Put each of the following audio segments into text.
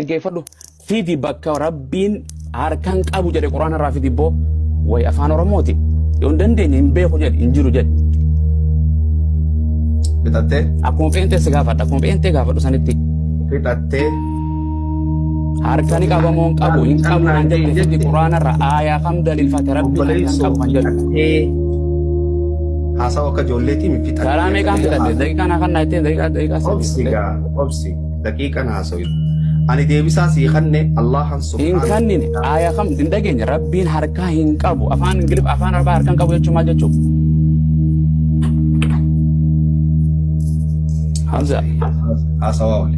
Dhaggeeffadhu. Fidi bakka Rabbiin harkan qabu jedhe Qur'aana irraa fidi boo. Way afaan Oromooti. Yoo hin dandeenye hin beeku jedhi hin jiru jedhi. Fixattee? Akkuma pheenxee si gaafadha. Akkuma pheenxee gaafadhu sanitti. Fixattee? Harka ni qaba moo hin qabu? Hin qabu naan jette fidi Qur'aana irraa aayaa kam daliilfate Rabbiin harka hin Obboleessoo qabu kan jedhu. fixattee? Haasawa akka ijoolleetii mi fixattee? Karaa meeqaan fixadhe? Daqiiqaa naa kannaa jettee daqiiqaa daqiiqaa sadii. Obsi gaa obsi daqiiqan haasawi. Ani deebisaa sii kanne Allahan Hin subhaanahu kannine aayaa kam hin dhageenye Rabbiin harkaa hin qabu afaan Ingiliff afaan Arabaa harka hin qabu jechuun maal jechuudha? Hamza haasawaa oli.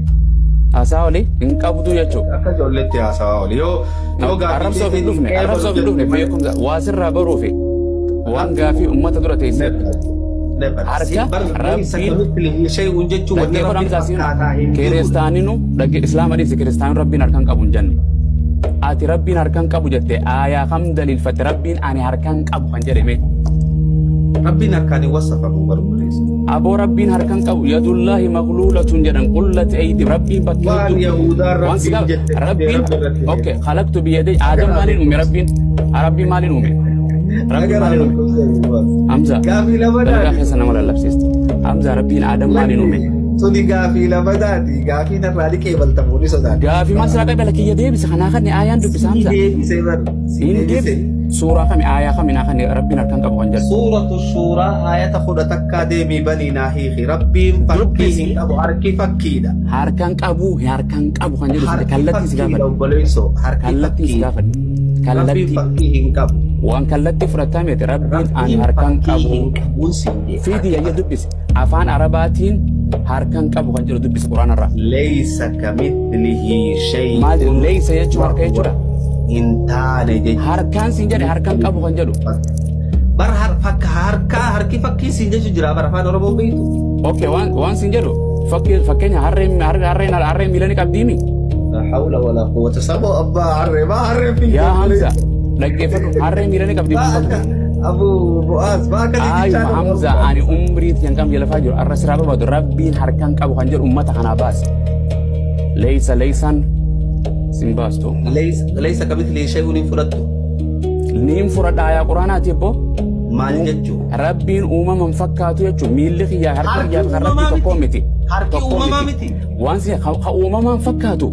Haasaa olii hin qabdu jechuudha. Akka ijoolleetti haasawaa oli. Yoo yoo gaaffii Arrabsoof hin dhufne arrabsoof hin dhufne beekumsa waa sirraa baruufi waan gaafii uummata dura teessee harka Rabbiin shay'un jechuun wanni dhaggeeffadhu Rabbiin Hamzaa siin fakkaataa hin jiru. kiristaaninu dhagge islaama dhiisi kiristaaninu Rabbiin harka hin qabu hin jenne. Ati Rabbiin harka hin qabu jette aayaa kam daliilfatte Rabbiin ani harka hin qabu kan jedhe mee. Rabbiin harkaan hin wasafamu barbadeessa. Aboo Rabbiin harka hin qabu yadullaahi magluulatun jedhan qullat eydi Rabbiin bakka Waan hedduu Yahudaan waan si Rabbiin gaaf jette fidee Rabbiin Rabbi irratti okay deebise. khalaqtu biyadee Aadam maaliin uume Rabbiin Rabbiin maaliin uume Rabbiin maaliin uume Hamza Gaafii lama dalagaa daati. keessa nama lallabsiisti Hamza Rabbiin Aadam maaliin uume Tuni gaafii lama daati. Gaafii narraa ni qeebaltamu ni sodaata. Gaafii maal sirraa qabela kiyya deebise kanaa kan aayaan dubbisa Si Hamza deebise bar. Si hin deebise. deebise suuraa kami aayaa kami naa kan Rabbiin harkan qabu kan jedhu Suuratu Shuuraa aayata 11 deemii banii naa hiiki. Rabbiin fakkii dubbisi hin qabu. Harki fakkiidha. Harkan qabu harkan qabu kan jedhu Harki kallattiin si fakkiidha gaafadhe obboleessoo. Harki kallattiin si fakkiidha. gaafadhe Rabbiin kallattii fakkii hin qabu. waan kallattii fudhattaa miti Rabbiin ani Rabbiin harkan fakkii qabu hin qabuun siin jee. fiidi Harki yayya fakkii. dubbisi afaan arabaatiin harkan qabu kan jedhu dubbisi quraana irraa Leeysa kamithlihi maal shay'un leeysa jechuun wa harka huwa jechuudha hin taane jechuudha. harkaan siin jedhe harkan qabu kan jedhu Bar har fakka harkaa harki fakkii siin jechu jira bar afaan Oromoo beektu. Okay waan waan siin jedhu fakkii fakkeenya harreen harreen harreen harreen miila ni qabdiimi La hawla wala quwwata saboo abbaa harree maa harree fi yaa Hamza dhaggeeffadhu harreen miila ni qabdi Maa hin akka qabdu Abu Mu'aaz maa akka Ayuma jechaa Hamza ani umrii tiyyan kam jala faa jiru arra siraa barbaadu rabbiin harkan qabu kan jedhu ummata kanaa baase leeysa leeysaan sin baastu Leeysa kamithlihi shay'un hin fudhattu. Niin furadha aayaa quraanaati ebbo. Maal jechuu? Rabbiin uumaman fakkaatu jechuun miilli kiyyaa harki Harki kiyyaa kan rabbii uumamaa tokkoo miti. miti. Harki Tokkoo uumamaa miti. miti. Waan si ka uumamaan fakkaatu.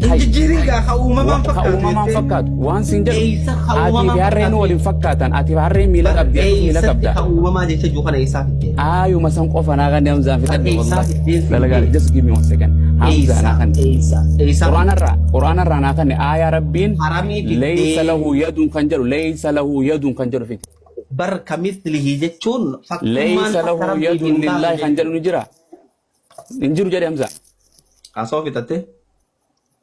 Hin Hay. jijjiirin gaa ka uumamaan Ka fakkaatu uumamaan jettee. fakkaatu. Waan siin jedhu Eeysa ka atii fi uumamaan harreen fakkaatu waliin fakkaatan. Ati harreen miila Bar qabdi ati miila eeysatti qabda. ka uumamaa jecha jiru kana eessaa fiddee? Ayuma san qofa naa kan Hamzaan Bar fixadhe eessaa wallahi. fiddee siin Dalagaa jee? just give me one second. Hamzaa naa Eeysa kan. eeysa eeysaa Qur'aana fiddee? irraa Qur'aana irraa naa kan aayaa Rabbiin Haramii laysa fiddee lahu yadun kan jedhu laysa lahu yadun kan jedhu fidi. bar ka mithlihi jechuun fakkummaan Laysa akka lahu rabbiif yadun hin taatu lillahi kan jedhu jechuudha. ni jira. Hin jiru jedhe Hamza. Haasawaa fixattee?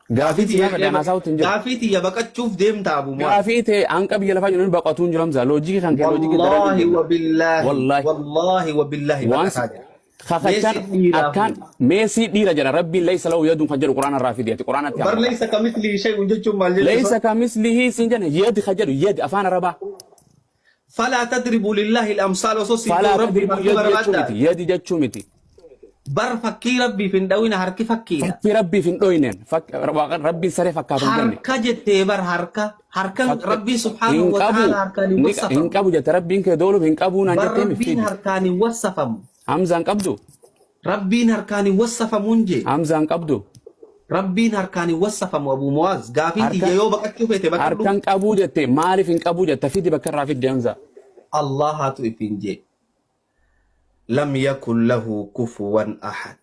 Gaafii Gaafii si tiyya gaafadhe an haasawutti hin jiru. gaafii tiyya baqachuuf deemta Abu Mu'aaz. Gaafii ta'e hanqa biyya lafaa jiru baqatuu hin jiru Hamza. Loojikii kan kee loojikii daran hin Wallaahi jirre. wa billaahi Wallaahi. wallaahi wa billaahi Waan si baqataa jira. kakachaan Meesii dhiiraa akkaan fuudha. meesii dhiira jedha rabbiin laysa lahu yadun kan jedhu quraana irraa fidi ati quraanatti Bar amanta. laysa kamithlihi shay'un jechuun maal jechuudha? Laysa kamislihi siin jedhe yadi ka jedhu yadi afaan arabaa. Falaa tadribuu lillaahi al-amsaal osoo siin Falaa jedhu rabbiif tadribuu harka yadi jechuu barbaaddaa? miti yadi jechuu miti. Bar fakkii rabbiif hin dhawina harki fakkiidha. Fakkii rabbiif hin dhoynen rabbiin saree fakkaatu hin jenne. Harka jettee bar harka harkan rabbii subhaanahu Hin wa qabu ta'aala harkaan hin hin wassafamu. qabu jette rabbiin kee dooluuf hin qabuu naan Bar jettee rabbiin miftiidi. harkaan hin wassafamu. Hamzaan qabdu Rabbiin harkaan hin wassafamuun jee. Hamzaan qabdu. Rabbiin harkaan hin wassafamu Abu Mu'aaz. Gaafii Harka tiyya yoo baqachuu feete baqadhu. harkan qabuu jette maaliif hin qabuu jette fidi bakka irraa fidde Hamza. Allaahatu ifiin jee. Lam yakun lahu kufuwan ahad.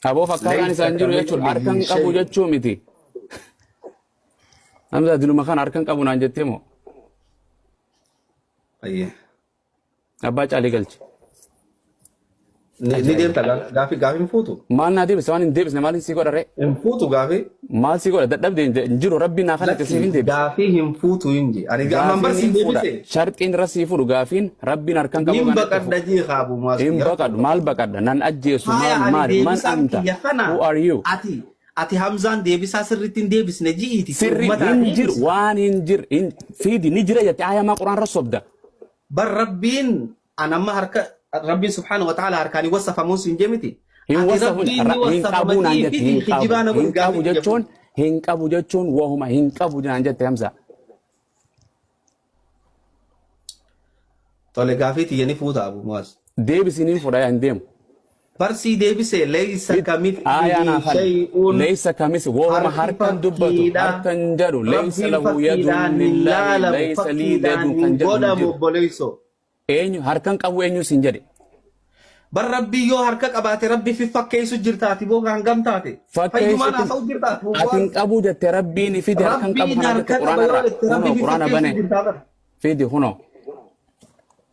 Aboo fakkaataan Laysa isaa hin jiru jechuun kamithlihi harkan qabu shay. jechuu miti. Hamza diluma kana harkan qabu naan jettee moo Ayyee. Abbaa caalii galchi. Ni ni deemta gaafii gaafii hin fuutu. Maal naa deebise waan hin deebisne maal sii godha ree? Hin fuutu gaafii. Maal sii godha dadhabde hin jiru rabbiin naa kanatti siif hin Lakki deebise. gaafii hin fuutu hin jee. Ani ammaan bar Gaafiin siin hin fuudha. deebise. Sharxiin irra sii fuudhu gaafiin rabbiin harkan qabu Nin kanatti baqadha fuudha. jee kaabu maas Hin kiyya. baqadhu maal baqadha nan ajjeesu Faaya maal ani maal man deebisaan anta kiyya kana who are you? ati ati Hamzaan deebisaa sirriitti hin deebisne ji'iiti si Sirri uummataa hin jiru deebisi. waan hin jir hin fiidi ni jira jette aayamaa quraan irra sobda. Bar rabbiin an amma harka rabbiin subhaanahu wa ta'ala harkaan hin wasafamuun siin jee miti. Hin Ati wasafu Rabbiin ni hin qabu naan wasafamatii jette fidi hin qabu. kijibaa na godhi Hin qabu gaafii tiyya jechuun fuudhi. hin qabu jechuun wahuma hin qabu naan jette Hamza. Tole gaafii tiyya ni fuuta Abu Muaz. Deebisi niin fudha hin deemu. Barsii deebise leeysa Aayaa kamithlihi naaf hanni. shay'un Leeysa kamis wahuma harki harkan dubbatu fakkiidha. harkan jedhu leeysa Rabbiin lahu yadun fakkiidhaan hin lillaahi laalamu leeysa lii fakkiidhaan yadun kan hin jedhu hin godhamu jiru. obboleessoo. Eenyu harkan qabu eenyu siin jedhe. Bar Rabbii yoo harka qabaate Rabbi fi fakkeessu jirtaati boo hangam taate. Fayyumaan Fakkeessutti haasa'u jirtaati boo ati hin qabu jette Rabbiin fidi harkan qabu Rabbiin kanaa jette harka qaba quraana yoo irraa. jette Rabbi Kunoo fi quraana fakkeessu bane jirtaa bar. fidi kunoo.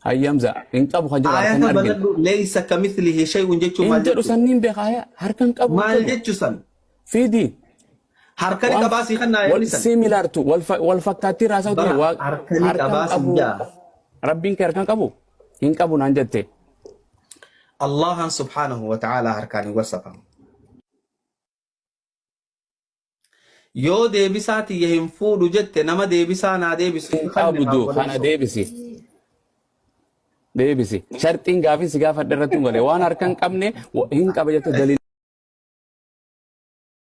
Hayyamza hin qabu kan jedhu harkan Aayata hin argine. banadhu leeysa kamithlihi shay'un jechuun Hin maal jedhu jechuudha? sanniin beeka haya harkan qabu hin Maal jedhu. jechu san? Fidi Harka ni waan qabaa sii kannaa wal yaadni san. similar to wal fakkaattii raasaa ture Bara waa harka ni harkan qabaa siin qabu jaa. Rabbiin kee harkan qabu hin qabu naan jette. Allahan subhaanahu wa ta'ala harkaan hin wasafamu. Yoo deebisaa tiyya hin fuudhu jette nama deebisaa naa deebisu Hin hin kanne haa qabdu kana obboleessoo. deebisi. Deebisi. Sharxiin gaafii si gaafadhe irratti hin galee waan harka hin qabne hin qaba jette daliila.